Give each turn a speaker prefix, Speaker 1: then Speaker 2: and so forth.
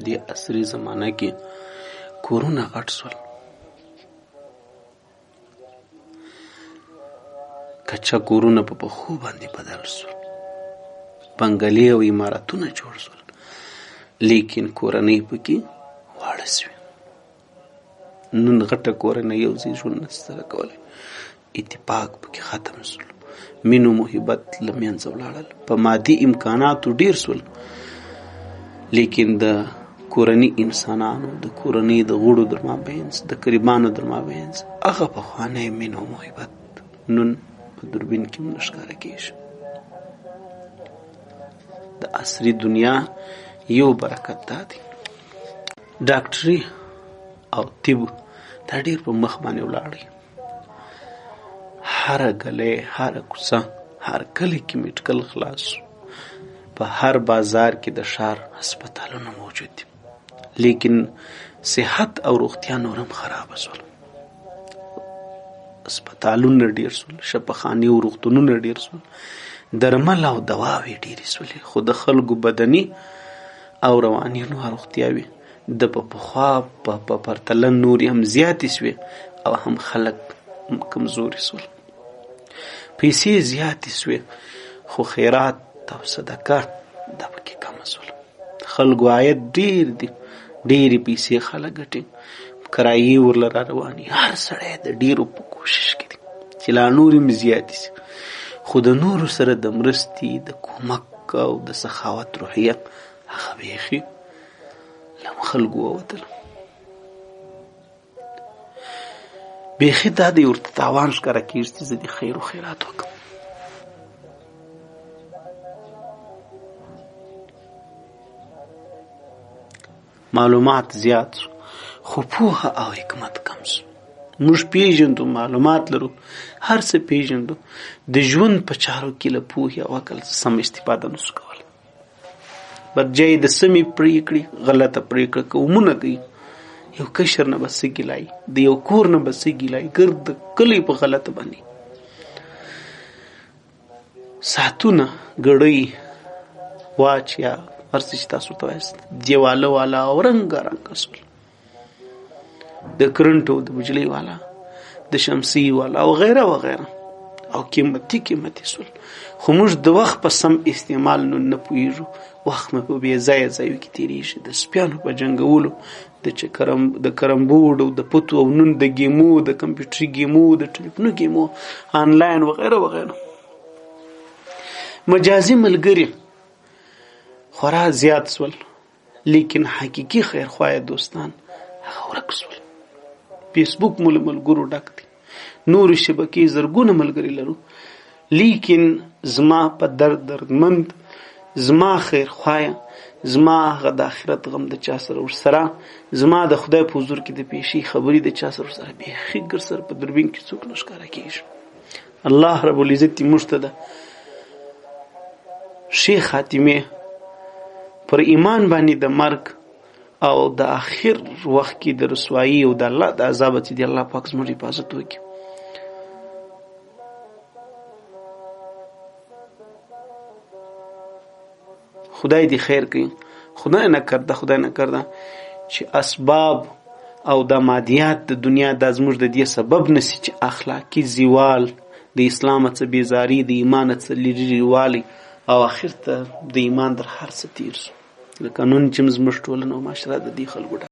Speaker 1: دې عصري زمانه کې کورونه غټ شول، کچه کورونه په پخو باندې بدل شول، بنګلې او عمارتونه جوړ شول، لیکن کورنۍ پکې واړه شوې. نن غټه کورنۍ یو ځای ژوند نه سره کولی، اتفاق پکې ختم شول، مینه او محبت له منځه ولاړل، په مادي امکاناتو ډیر شول، لیکن د کورني انسانانو، د کورنۍ د غړو در مابینځ، د قریبانو در مابینځ هغه پخوانی مینه او محبت نن په دوربین کې هم نه ښکاره کېږي. د عصري دنیا یو برکت دا دی، ډاکټري او طب دا ډېر په مخ باندې ولاړی. هره ګلی، هره کوڅه، هر کلی کې میډیکل خلاص شو، په هر بازار کې د ښار هسپتالونه موجود دي، لیکن صحت او روغتیا نور هم خرابه شول. هسپتالونه ډېر شول، شفاخانې او روغتونونه ډېر شول، درمل او دواوې ډېرې شولې، خو د خلکو بدني او رواني روغتیاوې د په پخوا په پرتله نورې هم زیاتې شوې او هم خلک کمزوري شول. پیسې زیاتې شوې، خو خیرات او صدقه دا پکې کمه شول. خلکو عاید ډېر دی، ډېرې پیسې خلک ګټي، کرایې ورله را روانې، هر سړی د ډېرو په کوشش کې دی چې لا نورې هم زیاتې شي، خو د نورو سره د مرستې، د کومک او د سخاوت روحیه هغه بیخي له خلکو ووتله. بیخي دا دی ورته تاوان ښکاره کېږي چې زه دې خیر و خیرات وکړم. معلومات زیات شو، خو پوهه او حکمت کم شو. موږ پیژندو، معلومات لرو، هر څه پیژندو، د ژوند په چارو کې له پوهې او عقل څخه سم استفاده نشو کولی. پر جای د سمې پرېکړې غلطه پرېکړه قومونه کوي. یو کشر نه به څه ګیلای، د یو کور نه به څه ګیلای، ګرد د کلي په غلطه باندې ساعتونه، ګړۍ، واچ یا هر څه چې تاسو ورته وایاست، دیواله والا او رنګه رنګه سول، د کرنټ او د بجلۍ والا، د شمسي والا او غیره وغیره، او قیمتي قیمتي سول. خو موږ د وخت په سم استعمال نن نه پوهېږو. وخت مو په بې ځایه ځایو کې تېرېږي، د سپیانو په جنګولو، د کرم بورډ او د پتو او نن د ګیمو، د کمپیوټري ګیمو، د ټلیفوني ګیمو، آنلاین وغیره وغیره. مجازي ملګري خورا زیات سول، لیکن حقیقي خیرخواه دوستان هغه ورک سول. فیسبوک مو له ملګرو ډک دی، نورې شبکې زرګونه ملګري لرو، لیکن زما په درد دردمند، زما خیرخواه، زما هغه د آخرت غم د چا سره ورسره، زما د خدای په حضور کې د پیشي خبرې د چا سره ورسره، بیخي ګر سره په دوربین کې څوک نه ښکاره کېږي. الله رب العزت دې موږ ته د ښې خاتمې پر ایمان باندې د مرګ او د آخر وخت کې د رسوایي او د الله د عذاب چې دی الله پاک زموږ حفاظت وکړي. خدای دې خیر کوي. خدای نه کرده، خدای نه کرده چې اسباب او د مادیات د دنیا دا زموږ د دې سبب نه شي چې اخلاقي زوال، د اسلام څخه بیزاری، د ایمان څخه لرې او آخر ته د ایمان در هر څه تیر شو. لکه نن چې زموږ ټولنه او معاشره د دې خلکو ډکه.